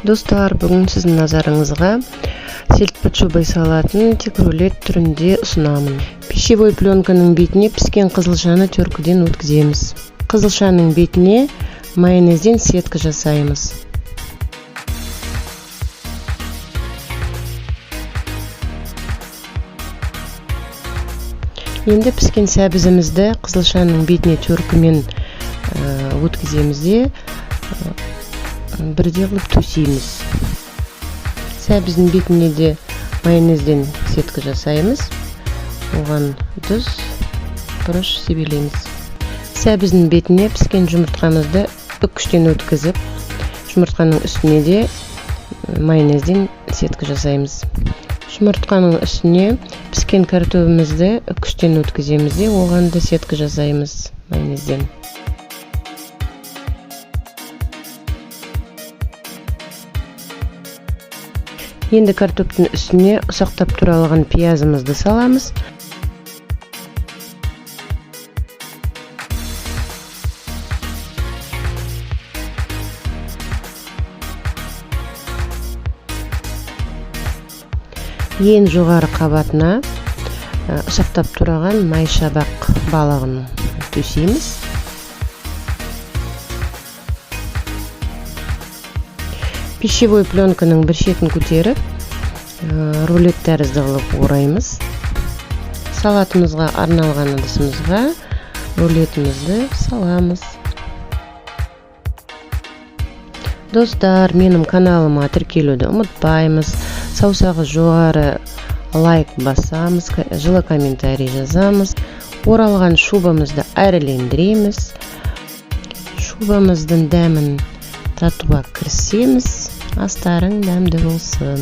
Достар, бүгін сіздің назарыңызға сельдь под шубой салатын тек рулет түрінде ұсынамын. Пищевой пленканың бетіне піскен қызылшаны теркіден өткіземіз. Қызылшаның бетіне майонезден сетка жасаймыз. Енді піскен сәбізімізді қызылшаның бетіне теркімен өткіземіз де, бірдей қылып төсейміз. Сәбіздің бетіне де майонезден сетка жасаймыз. Оған тұз, бұрыш себелейміз. Сәбіздің бетіне піскен жұмыртқамызды үккіштен өткізіп, жұмыртқаның үстіне де майонезден сетка жасаймыз. Жұмыртқаның үстіне піскен картобымызды үккіштен өткіземіз де, оған да сетка жасаймыз майонезден. Енді картоптың үстіне ұсақтап туралған пиязымызды саламыз. Ең жоғары қабатына ұсақтап тураған майшабақ балығын төсейміз. Пищевой пленканың бір шетін көтеріп, рулет тәрізді қылып ораймыз. Салатымызға арналған ыдысымызға рулетімізді саламыз. Достар, менің каналыма тіркелуді ұмытпаймыз. Саусағы жоғары лайк басамыз, жылы комментарий жазамыз. Оралған шубамызды әрлендіреміз. Шубамыздың дәмін татуға кірісеміз. Астарың дәмді болсын.